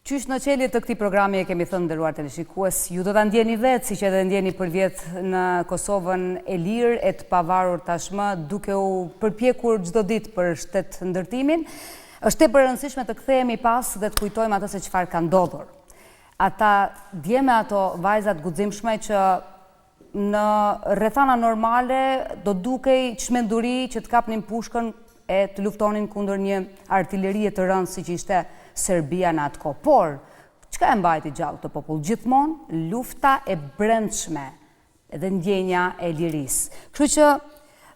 Qysh në çelje të këtij programi e kemi thënë nderuar teleshikues, ju do ta ndjeni vetë, siç edhe ndjeni përvjet në Kosovën e lirë e të pavarur tashmë, duke u përpjekur çdo ditë për shtetndërtimin, është tepër e rëndësishme të kthehemi pas dhe të kujtojmë atë se çfarë ka ndodhur. Ata djem e ato vajza të guximshme që Në rrethana normale do dukej çmenduri që të kapnin pushkën e të luftonin kundër një artilerie të rëndë siç ishte Serbia në atë kohë. Por, çka e mbajti gjallë këtë popull? Gjithmonë lufta e brendshme dhe ndjenja e lirisë. Kështu që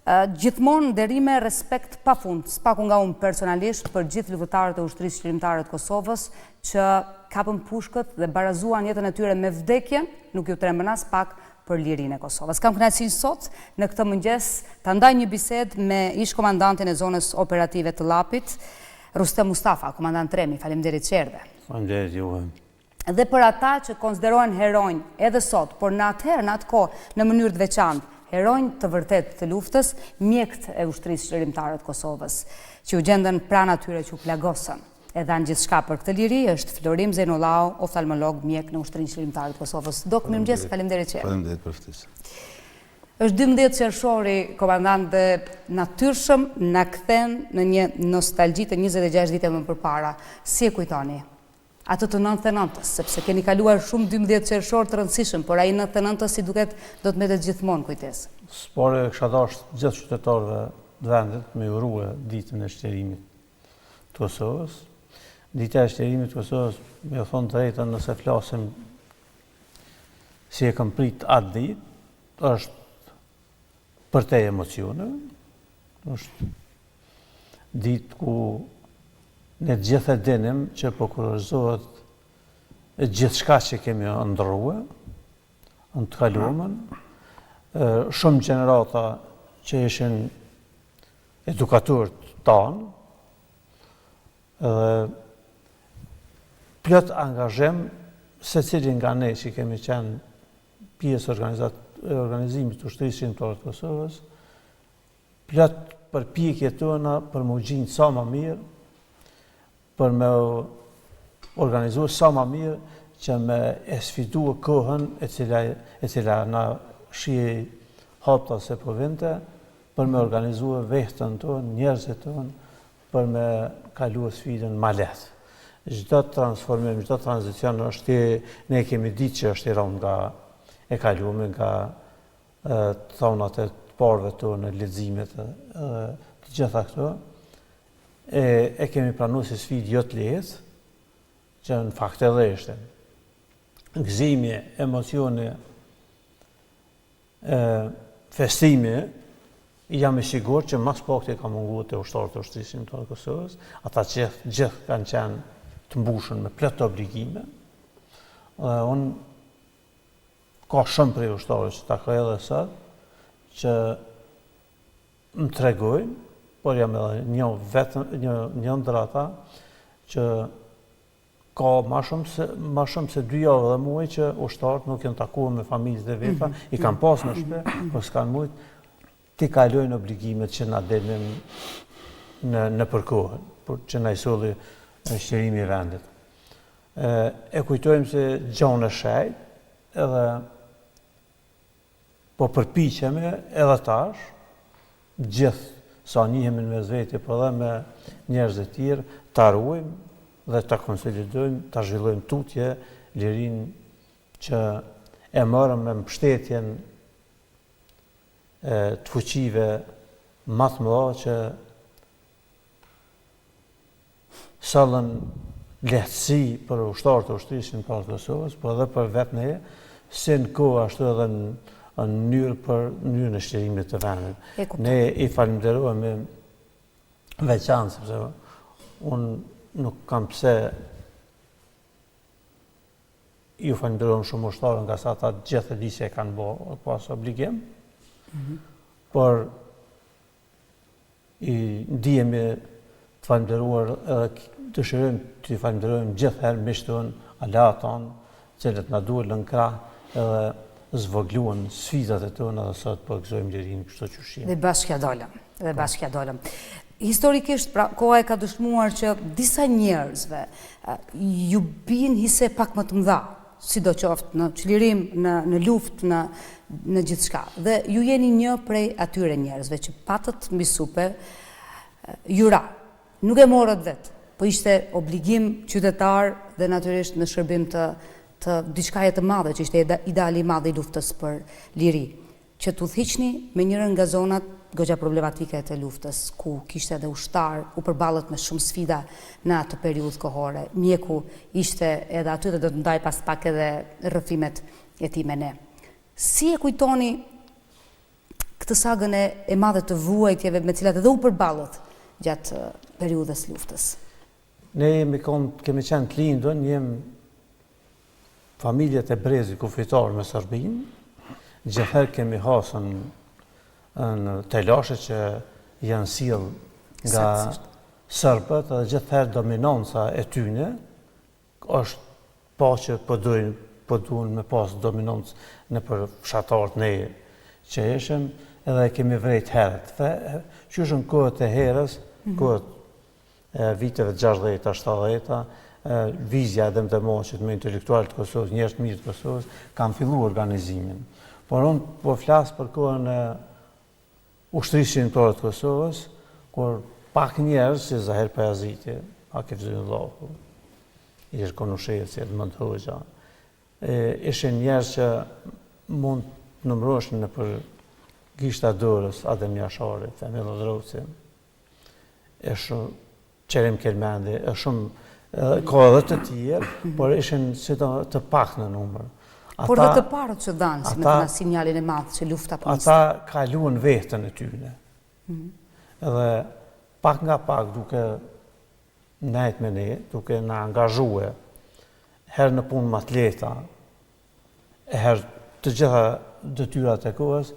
Gjithmonë nderime e respekt pa fund, së paku nga unë personalisht, për gjithë luftëtarët e Ushtrisë Çlirimtare të Kosovës, që kapën pushkët dhe barazuan jetën e tyre me vdekjen, nuk iu trembën aspak për lirinë e Kosovës. Kam kënaqësinë sot, në këtë mëngjes, ta ndaj një bisedë me ish-komandantin e zonës operative të Llapit, Rrustem Mustafa, komandant Remi, faleminderit që erdhe. Faleminderit juve. dhe për ata që konsiderohen heronj edhe sot, por në atëherë, në atë kohë, në mënyrë të veçantë, heronj të vërtetë të luftës, mjekët e Ushtrisë Çlirimtare të Kosovës, që u gjendën pranë atyre që u plagosën e dhanë gjithçka për këtë liri, është Florim Zejnullahu, oftalmolog mjek në Ushtrinë Çlirimtare të Kosovës. Dok, mirëmëngjes, faleminderit që erdhe. Faleminderit për ftesën. Është 12 qershori, komandant dhe natyrshëm na kthen në një nostalgji të 26 viteve më përpara. Si e kujtoni? Atë të 99-ës, sepse keni kaluar shumë 12 qershor të rëndësishëm, por ai 99-ës si duket do të mbetet gjithmonë kujtesë. Së pari kisha dashtë gjithë qytetarëve të vendit me urue ditën e çlirimit të Kosovës. Dita e çlirimit të Kosovës, me thonë drejtën nëse flasim si e kam prit atë ditë, është përtej emocioneve, është ditë ku ne të gjithë e dinim që po kurorëzohet gjithçka që kemi ëndërrue, në të kalumen, shumë gjenerata që ishin edukatorët tanë, edhe plot angazhim, secili nga ne që kemi qenë pjesë e organizimit të ushtrisë çlirimtare të Kosovës, Plot përpjekje tona për m'u gjind sa ma mirë, për me organizu sa ma mirë që me e sfidu kohën e cila, e cila na shihej hapta se po vinte, për me organizu vehten tonë, njerëzit tonë, për me kalu sfidën ma lehtë. Çdo transformim, çdo tranzicion është i, ne kemi ditë që është i rëndë nga e kalume, nga të thonat e të parëve tonë, leximet dhe të gjitha këto, e, e kemi pranu si sfidë jo të lehtë, që në fakt edhe ishte. Gëzimi, emocioni, e, festimi, jam i sigurt që ma s'pakti ka mungu te ushtarët e ushtrisë çlirimtare të Kosovës, ata gjithë, gjithë kanë qenë të mbushun me plot obligime, dhe unë Ka shumë prej ushtarëve që takoj edhe sot, që më tregojnë, por jam edhe një vetëm, një, një ndër ata, që ka ma shumë se, ma shumë se dy javë dhe muaj që ushtarët nuk janë takuar me familjet e veta, mm -hmm. i kanë pas në shtëpi, po s'kanë mujt t'i kalojnë obligimet që na delnin në, nëpër kohën, por që na i solli çlirimi i vendit. E kujtojmë si gjonë e shejtë, edhe po përpiqemi edhe tash, gjithë sa njihemi në mes veti, po edhe me njerëz të tjerë, ta ruajmë dhe ta konsolidojmë, ta zhvillojmë tutje lirinë që e morëm me mbështetjen e të fuqive ma të mëdha që sollën lehtësi për ushtarët e ushtrisë çlirimtare të Kosovës, po edhe për vetë ne, si në kohë ashtu edhe në mënyrë për mënyrën e çlirimit të vendit. Ne i falënderohemi veçantë, sepse unë nuk kam pse ju falënderohem shumë ushtarëve ngase ata gjithë e di se e kanë bo pas obligim, mm -hmm. por I ndihemi të falënderuar edhe dëshirojmë t'i falënderojmë gjithherë miqtë tonë, aleatët tanë, të cilët na duhen në krah edhe zvogluan sfidat e tona dhe sot po e gëzojmë lirinë kështu qysh jemi. Dhe bashkë ia dolëm, dhe po. bashkë ia dolëm. Historikisht, pra, koha e ka dëshmuar që disa njerëzve ju bin hise pak më të mëdha, sidoqoftë në çlirim, në, në luftë, në, në gjithçka. Dhe ju jeni një prej atyre njerëzve që patët mbi supe, ju ra. Nuk e morët vetë, po ishte obligim qytetar dhe natyrisht në shërbim të të diçkaje të madhe që ishte ideali i madh i luftës për liri, që të udhëhiqni me njërën nga zonat goxha problematike të luftës, ku kishte edhe ushtarë, u përballët me shumë sfida në atë periudhë kohore. Mjeku ishte edhe aty dhe do të ndajë pas pak edhe rrëfimet e tij me ne. Si e kujtoni këtë sagën e e madhe të vuajtjeve me të cilat edhe u përballët gjatë periudhës luftës. Ne jemi kon, kemi qenë të lindun, jem familjet e brezit kufitar me Serbinë, gjithherë kemi hasën në telashe që janë sjell nga serbët dhe gjithherë dominanca e tyne është pa që po dojnë, po duan me pas dominancë nëpër fshatarët ne që ishim, edhe e kemi vrejt herët. Qysh në kohët e herës, mhm. kohët e viteve 60-ta, 70-ta, lëvizja e Adem Demaçit me intelektualë të Kosovës, njerëz të mirë të Kosovës, kanë fillu organizimin. Por unë po flas për kohën e Ushtrisë Çlirimtare të Kosovës, kur pak njerëz si Zahir Pajaziti, Aqif Zejnullahu, Ilir Konushevci, Edmond Hoxha, ishin njerëz që mund të numëroheshin nëpër gishta dorës Adem Jashari, Fehmi Lladrovci, e shumë Qerim Kelmendi, e shumë, ka edhe të tjerë, por ishin si të, të pak në numër. Ata, por dhe të parët që dhanë, si me thënë sinjalin e madh që lufta po Ata kaluan veten e tyne. Mm Edhe pak nga pak duke nejt me ne, duke na angazhue, herë në punë ma të lehta, e herë të gjitha detyrat e kohës,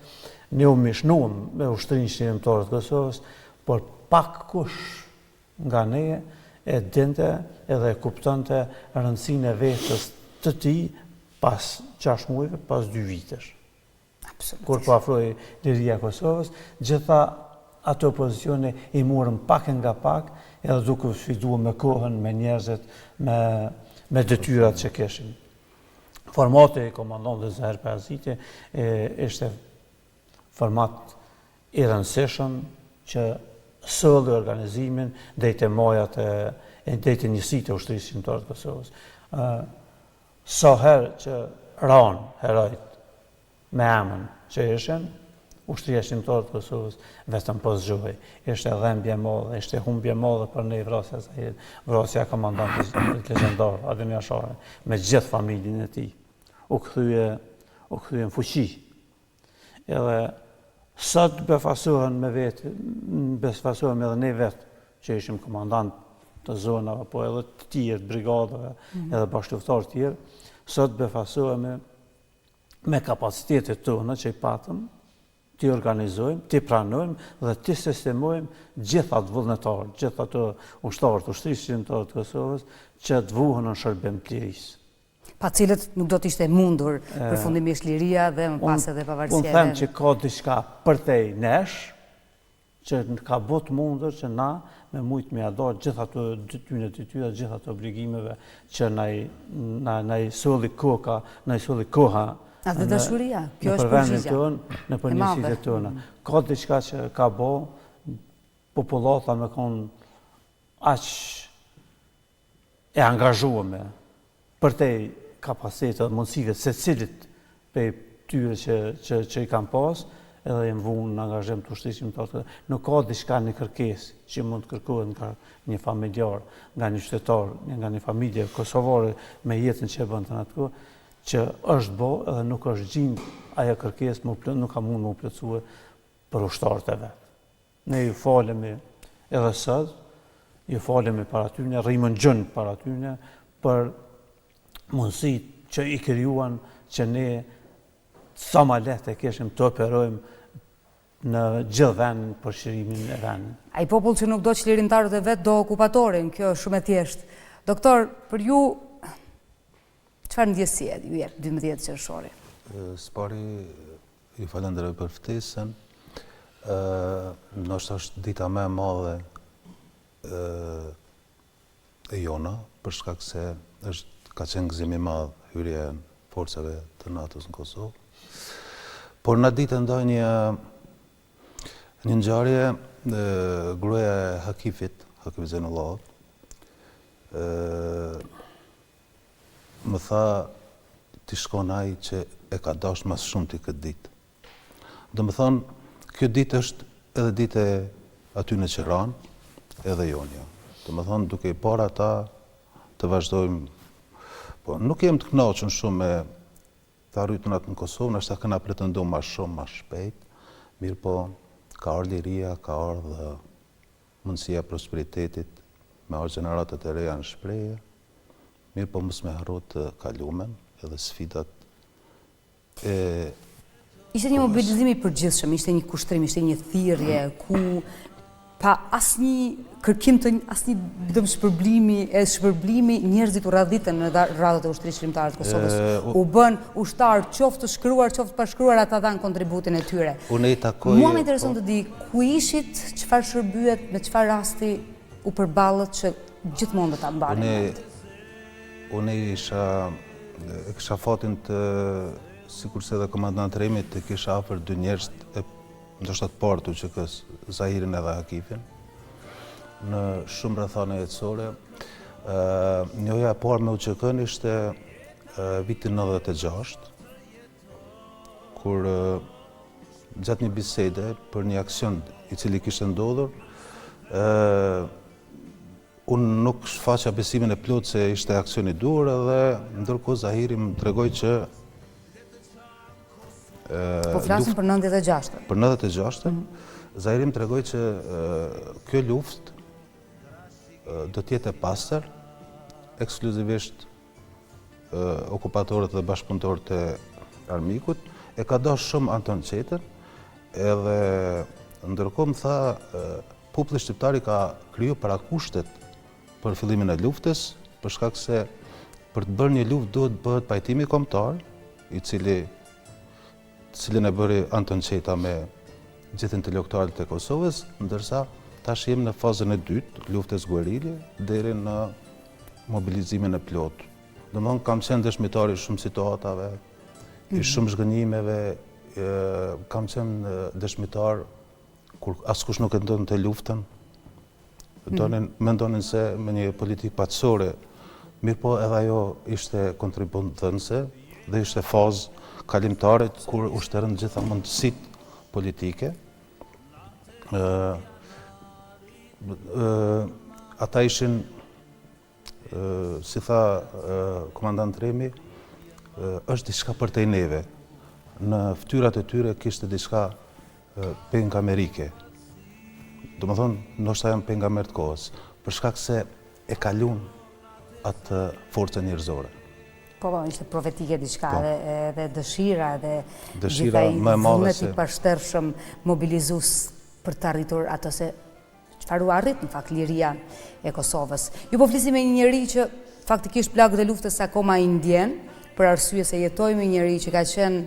ne u mishnuam me ushtrinë çlirimtare të Kosovës, por pak kush nga ne e dinte edhe e kuptonte rëndësinë e vetes të tij pas 6 muajve, pas 2 vitesh. Kur po afrohej liria e Kosovës, gjitha ato pozicione i morëm pak e nga pak, edhe duke u sfidu me kohën, me njerëzit, me, me detyrat që kishim. Formati i komandantit Zahir Pajaziti ishte format i rëndësishëm që solli organizimin deri te majat e, e deri te njësitë e ushtrisë çlirimtare të Kosovës. Sa herë që ranë herojt me emën që ishin, ushtria çlirimtare të Kosovës vetëm po zgjohej. Ishte dhembje e madhe, ishte humbje e madhe për ne vrasja e Zahirit, vrasja e komandantit legjendar Adem Jashari me gjithë familjen e tij. U kthye, u kthye në fuqi. Edhe sot befasohen me vetë, befasohen edhe ne vetë që ishim komandant të zonave, po edhe të tjerë, të brigadave, mm -hmm. edhe bashkëluftëtarë të tjerë, sot befasohemi me kapacitetet tona që i patëm, t'i organizojmë, t'i pranojmë dhe t'i sistemojmë gjithë atë vullnetarë, gjithë ato ushtarë të ushtrisë çlirimtare të Kosovës, që të vuhen në shërbim të lirisë. Pa cilët nuk do të ishte mundur përfundimisht liria dhe më pas edhe pavarësia. Unë them që ka diçka përtej nesh, që ka bo të mundur që na me mujtë me ia dalë gjithë ato tyne detyra, gjithë ato obligimeve që na i, na, na i solli koka, na i solli koha A dhe dashuria, kjo është përgjigja. Tonë, nëpër njësitë tona. Ka diçka që ka bo popullata me konë aq e angazhueme përtej kapacitetit dhe mundësive të secilit prej tyre që, që, që i kanë pas, edhe janë vunë në angazhim të ushtrisë çlirimtare. Nuk ka diçka një kërkesë që mund të kërkohet nga një familjar, nga një qytetar, nga një familje kosovare me jetën që e bënte në atë kohë, që është bo edhe nuk është gjind ajo kërkesë, nuk ka mund me u plotësue për ushtarët e vet. Ne ju falemi edhe sot, ju falemi para tyne, rrimë në gjunjë para tyne, për mundësitë që i krijuan që ne sa ma lehtë e kishim të operojmë në gjithë vendin për çlirimin e vendit. Ai popull që nuk do çlirimtarët e vet, do okupatorin, kjo është shumë e thjeshtë. Doktor, për ju, çfarë ndjesie ju jep 12 qershori? Së pari, ju falenderoj për ftesën. Ndoshta është dita më e madhe e jona, për shkak se është ka qenë gëzim i madh hyrja e forcave të NATO-s në Kosovë. Por në ditë ndaj një një ngjarje, gruaja e Hakifit, Hakif Zejnullahut, më tha ti shkon ai që e ka dashtë ma së shumti këtë ditë. Domethënë, kjo ditë është edhe ditë e atyne që ranë, edhe jonja. Domethënë, duke i parë ata të vazhdojmë, po nuk jem të knaqun shumë me të arritunat në Kosovë, ndoshta kena pretendu ma shumë, ma shpejt, mirëpo, ka ardhë liria, ka ardhë mundësia e prosperitetit, me ardhë gjeneratat e reja në shprehje, mirëpo mos me harru të kalumen edhe sfidat e Ishte një mobilizim i përgjithshëm, ishte një kushtrim, ishte një thirrje ku pa asnjë kërkim të asnjë dëmshpërblimi e shpërblimi njerëzit u radhitën në radhët e ushtrisë çlirimtare të Kosovës. U bënë ushtarë qoftë të shkruar, qoftë të pashkruar, ata dhanë kontributin e tyre. Unë i takoj Mua më intereson po. të di ku ishit, çfarë shërbyet, me çfarë rasti u përballët që gjithmonë do ta mbani mend. Unë isha, e kisha fatin të, sikurse edhe komandant Remi, të kisha afër dy njerëz, e, ndoshta të parë të UÇK-së, Zahirin edhe Hakifin, në shumë rrethana jetësore. Njohja e parë me UÇK-në ishte vitin 96, kur gjatë një bisede për një aksion i cili kishte ndodhur, Unë nuk shfaqa besimin e plotë se ishte aksion i duhur edhe ndërkohë Zahiri më tregoi që Po flasim për 96-ën. Për 96-ën, mhm. Zahiri më tregoi që kjo luftë do të jetë e pastër, ekskluzivisht okupatorët dhe bashkëpunëtorët e armikut, e ka dashur shumë Anton Çettën, edhe ndërkohë më tha Populli shqiptar i ka kriju parakushtet për fillimin e luftës, për shkak se për të bërë një luftë duhet të bëhet pajtimi kombëtar, i cili të cilin e bëri Anton Çetta me gjithë intelektualët e Kosovës, ndërsa tash jemi në fazën e dytë, luftës guerile, deri në mobilizimin e plotë. Domethënë, kam qenë dëshmitar i shumë situatave, i mhm. shumë zhgënjimeve, kam qenë dëshmitar kur askush nuk e donte luftën, mhm. donin, mendonin se me një politikë paqësore, mirëpo edhe ajo ishte kontributdhënëse dhe ishte fazë kalimtare kur u shterën gjitha mundësitë politike. Ata ishin Si tha komandant Remi, është diçka përtej neve. Në fytyrat e tyre kishte diçka pejgamberike. Domethënë, ndoshta janë pejgamberë të kohës, për shkak se e kalun atë forcën njerëzore. Po, po, ishte profetike diçka po. edhe, edhe dëshira, edhe dëshira më e madhe se... i pashtershëm mobilizues për të arritur atë se Çfarë u arrit në fakt liria e Kosovës. Ju po flisni me një njeri që faktikisht plagët e luftës akoma i ndjen, për arsye se jetoi me një njeri që ka qenë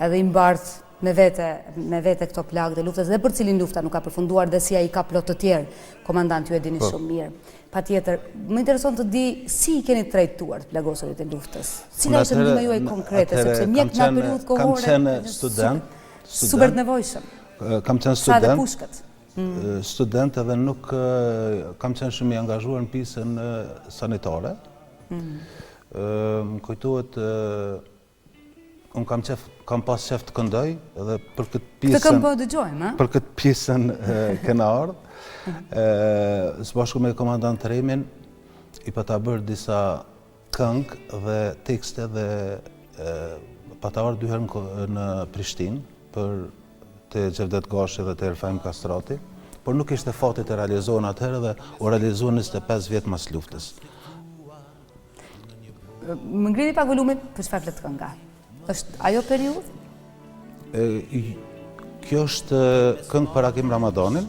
edhe i mbart me vete, me vete këto plagët e luftës dhe për cilin lufta nuk ka përfunduar dhe si ai ka plot të tjerë. Komandant, ju e dini po. shumë mirë. Patjetër, më intereson të di si i keni trajtuar të plagosurit e luftës. Cila është ndihma juaj konkrete, sepse mjek në atë periudhë kohore kam qenë student, super të nevojshëm. Kam qenë student. Sa dhe pushkët. Student edhe nuk kam qenë shumë i angazhuar në pjesën sanitare. Mm. Më kujtohet, unë kam qef, kam pas qef të këndoj edhe për këtë pjesën... Këtë këngë po dëgjojmë, Për këtë pjesën kena ardhë. Së bashku me komandant Remin, i pata bërë disa këngë dhe tekste dhe pata ardhë dy herë në Prishtinë për te Xhevdet Gashi dhe te Rfaim Kastrati, por nuk ishte fati të realizohen atëherë dhe u realizuan 25 vjet mas luftës. Më ngrini pak volumin, për çfarë flet kënga? Është ajo periudhë? Kjo është këngë për Agim Ramadanin.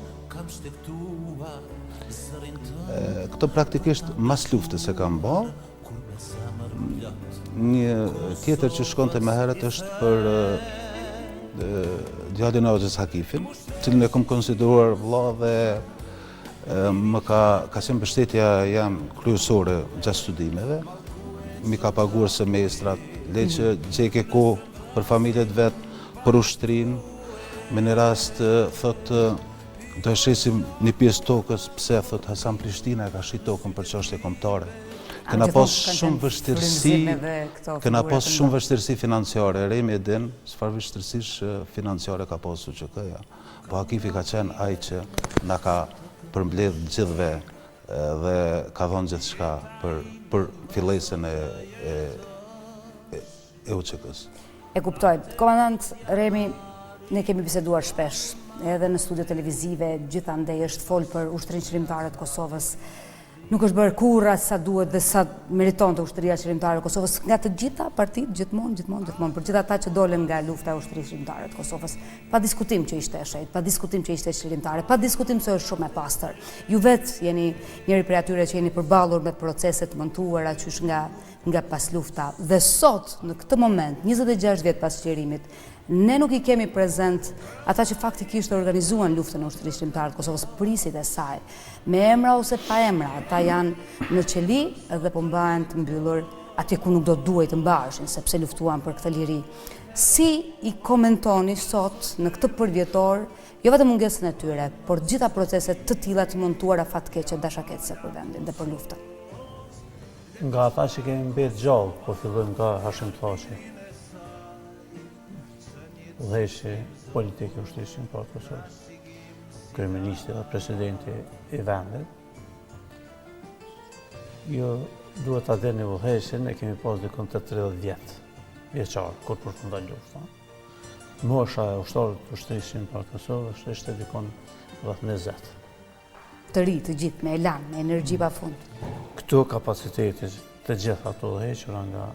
Këto praktikisht mas luftës e kam ba. Një tjetër që shkonte më herët është për djalin e Hoxhës Hakifin, cilin e kom konsideruar vlla dhe më ka, ka qenë mbështetja jem kryesore gjatë studimeve. M'i ka paguar semestrat, le që gjejke kohë për familje t'vet, për ushtrinë, me një rast, thotë, do e shesim një pjesë tokës, pse, thotë, Hasan Prishtina e ka shit tokën për çështje kombëtare. Kena pas shumë vështirësi, kena pas shumë vështirësi financiare, Remi e din, çfarë vështirësish financiare ka pas UÇK-ja. Po Hakifi ka qenë ai që na ka përmbledh gjithve dhe ka dhonë gjithçka për, për fillesën e, e, e UÇK-së. E kuptoj. Komandant Remi, ne kemi biseduar shpesh, edhe në studio televizive, gjithandej është fol për ushtrinë çlirimtare të Kosovës. Nuk është bërë kurrë aq sa duhet dhe sa meritonte ushtria çlirimtare e Kosovës nga të gjitha partitë, gjithmonë, gjithmonë, gjithmonë, për gjithë ata që dolën nga lufta e ushtrisë çlirimtare të Kosovës. Pa diskutim që ishte e shenjtë, pa diskutim që ishte çlirimtare, pa diskutim se është shumë e pastër. Ju vetë jeni njëri prej atyre që jeni përballur me procese të montuara qysh nga nga paslufta dhe sot në këtë moment, 26 vjet pas çlirimit, ne nuk i kemi prezent ata që faktikisht organizuan luftën e Ushtrisë Çlirimtare të Kosovës, prijësit e saj, me emra ose pa emra, ata janë në qeli dhe po mbahen të mbyllur atje ku nuk do duhej të mbaheshin, sepse luftuan për këtë liri. Si i komentoni sot në këtë përvjetor, jo vetëm mungesën e tyre, por të gjitha proceset të tilla të montuara fatkeqe dashakeqëse për vendin dhe për luftën? Nga ata që kemi mbet gjallë, po fillojmë nga Hashim Thaçi. Udhëheqësi politik i Ushtrisë Çlirimtare të Kosovës, kryeministri dhe presidenti i vendit. Ju duhet ta dini udhëheqësin, e kemi pas dikun te 30 vjet, vjeçar, kur përfundon lufta. Mosha e ushtarëve të Ushtrisë Çlirimtare të Kosovës ishte dikun rreth 20. Të ri, të gjithë, me elan, me energji pa fund. Këto kapacitete të gjitha të udhëhequra nga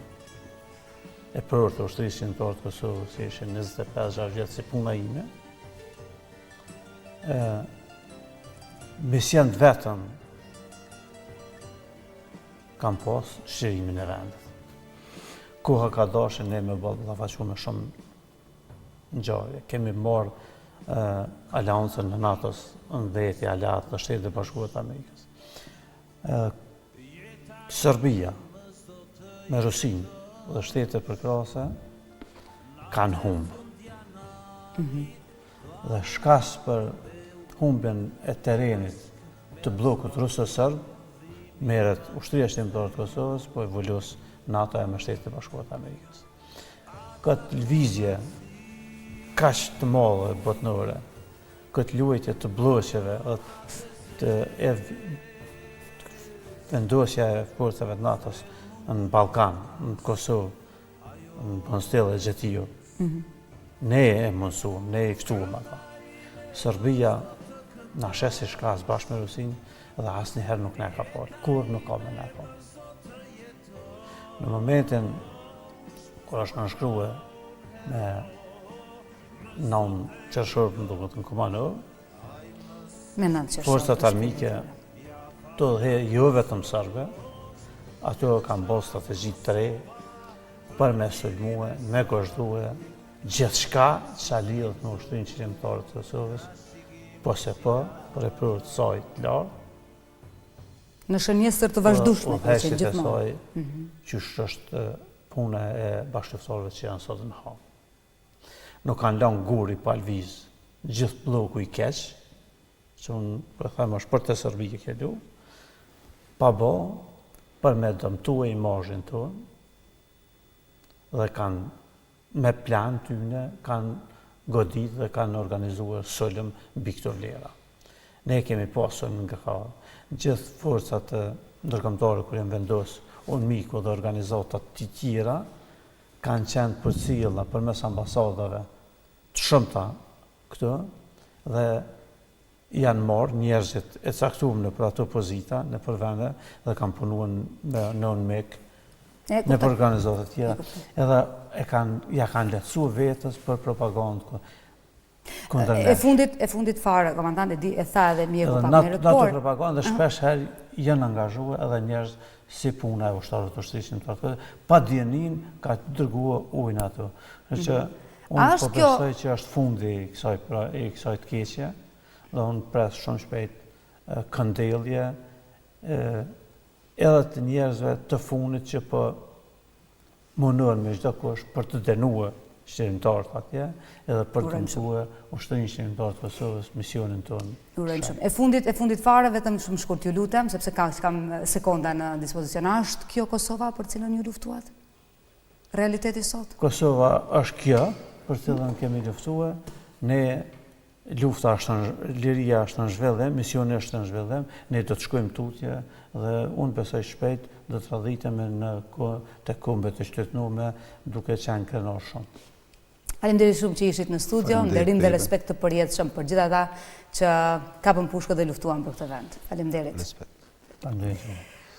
eprorët e Ushtrisë Çlirimtare të Kosovës, që ishin 25-6 vjet si puna ime, mision të vetëm kanë pas çlirimin e vendit. Koha ka dashë ne me ballafaqu me shumë ngjarje. Kemi marrë aleancën e NATO-s në veti, aleatë dhe Shtetet e Bashkuara të Amerikës. Serbia me Rusinë dhe shtetet përkrahëse kanë humbë. Mhm. Dhe shkas për humbjen e terrenit të bllokut ruso-serb, merret Ushtria Çlirimtare të Kosovës, po e vulos NATO-ja me Shtetet e Bashkuara të Amerikës. Këtë lëvizje kaq të madhe botnore, këtë luajtje të blloqeve dhe të e vendosja e forcave të NATO-s në Ballkan, në Kosovë, në Bondsteel e gjetiu. Mhm. Ne e mundësuam, ne i ftuam ata. Serbia na sheh si shkas bashkë me Rusinë dhe asnjëherë nuk na ka falë, kurrë nuk ka me na falë. Në momentin kur është nënshkrue me 9 qershor më duket në Kumanovë, me 9 qershor. Forcat armike të dhe jo vetëm serbe, ato kanë bo strategji të re për me sulmue, me gozhdue, gjithçka që lidhet me ushtrinë çlirimtare të Kosovës, po se po, për eprorët e saj të lartë, Në shënjestër të vazhdueshme, ka qenë gjithmonë. Saj, mhm. qysh është puna e bashkëluftëtarëve që janë sot në Hagë. Nuk kanë lanë gur pa lviz gjithë blloku i keq, që unë po them është për të Serbia kjo luftë, pa bo, për me dëmtue imazhin tonë, dhe kanë me plan tyne, kanë godit dhe kanë organizuar sulm mbi këto vlera. Ne kemi pasur nga ka gjithë forcat ndërkombëtare kur janë vendos UNMIK-u dhe organizatat të tjera kanë qenë përcjella përmes ambasadave të shumta këtu dhe janë marrë njerëzit e caktuar nëpër ato pozita, nëpër vende dhe kanë punuar në në UNMIK, nëpër organizata të tjera, edhe e kanë ja kanë lehtësuar vetes për propagandë. Kundër E fundit, e fundit fare, komandant, e di, e tha edhe mjeku pak më herët, por... Në atë propagandë, shpesh herë janë angazhue edhe njerëz si puna e ushtarëve të ushtrisë çlirimtare të Kosovës, pa dijeninë ka dërgue ujë në ato. Në që mhm. unë po besoj që është fundi i kësaj, pra, i kësaj të keqje, dhe unë pres shumë shpejt këndellje edhe të njerëzve të fundit që po mundohen me çdo kusht për të dënue çlirimtarët atje, edhe për të dëmtue ushtrinë çlirimtare të Kosovës, misionin tonë. Urojmë shumë. E fundit, e fundit fare, vetëm shumë shkurt ju lutem, sepse ka, kam sekonda në dispozicion. A është kjo Kosova për cilën ju luftuat? Realiteti sot? Kosova është kjo, për cilën kemi luftue, ne Lufta është në, liria është në zhvillim, misioni është në zhvillim, ne do të shkojmë tutje dhe unë besoj shpejt do të radhitemi në te kombet e qytetëruara duke qenë krenar shumë. Faleminderit shumë që ishit në studio, nderim dhe respekt të përjetshëm për gjithë ata që kapën pushkët dhe luftuan për këtë vend. Faleminderit. Respekt. Faleminderit.